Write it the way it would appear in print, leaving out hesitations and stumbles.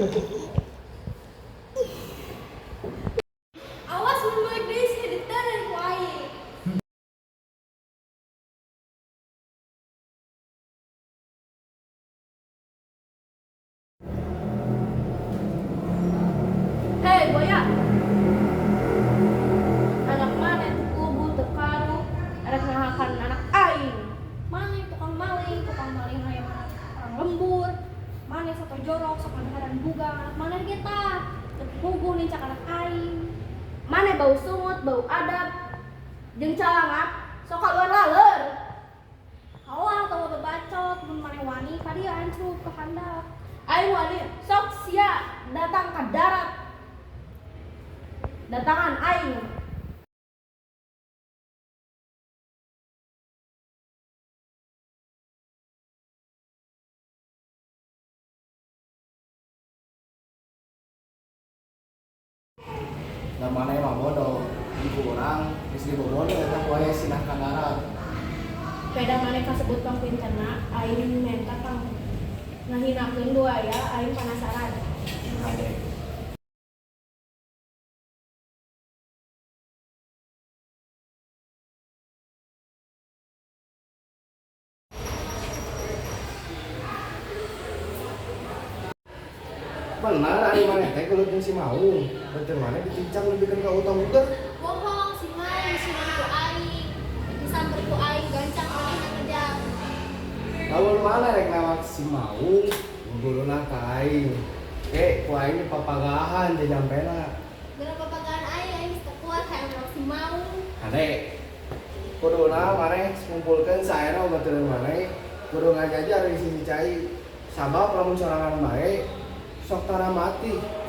Awas mun balik deui sia diteureuy ku aing. Hei, buaya. Anak maneh teu puguh teu karu, arek nahakan anak aing. Maneh tukang maling hayam anak orang lembur. Maneh sato jorok, sok ngadaharan bugang anak maneh ge tah. Teu puguh nincak anak aing. Maneh bau sungut, bau adab, jeung calangap, sok kaluar laleur. Alah, tong bebacot, mun maneh wani ka dieu ancrub ka handap. Aing wani, sok sia datang ka darat. Datangan aing. Da maneh mah bodoh. Di urang geus dibobodo eta buaya sinah ka darat. Peda maneh kasebut pangpinterna, aing menta pang ngahinakeun buaya, aing panasaran. Hade. Benar ari maneh teh gelut jeung si Maung. Beuteung maneh dicincang nepikeun ka utang uger. Bohong, si Maung disuruh ku aing. Disamper ku aing gancang manehna ngejar. Lamun maneh rek nawak si Maung, guguluna ka aing. Ke ku aing dipapagahan jeung jampena. Gara papagaan aing, aing geus teu kuat hayang nawak si Maung. Hade. Kuduna maneh ngumpulkeun saena baturan maneh, kudu ngajajar di sisi cai. Sabab lamun sorangan bae sok tara mati.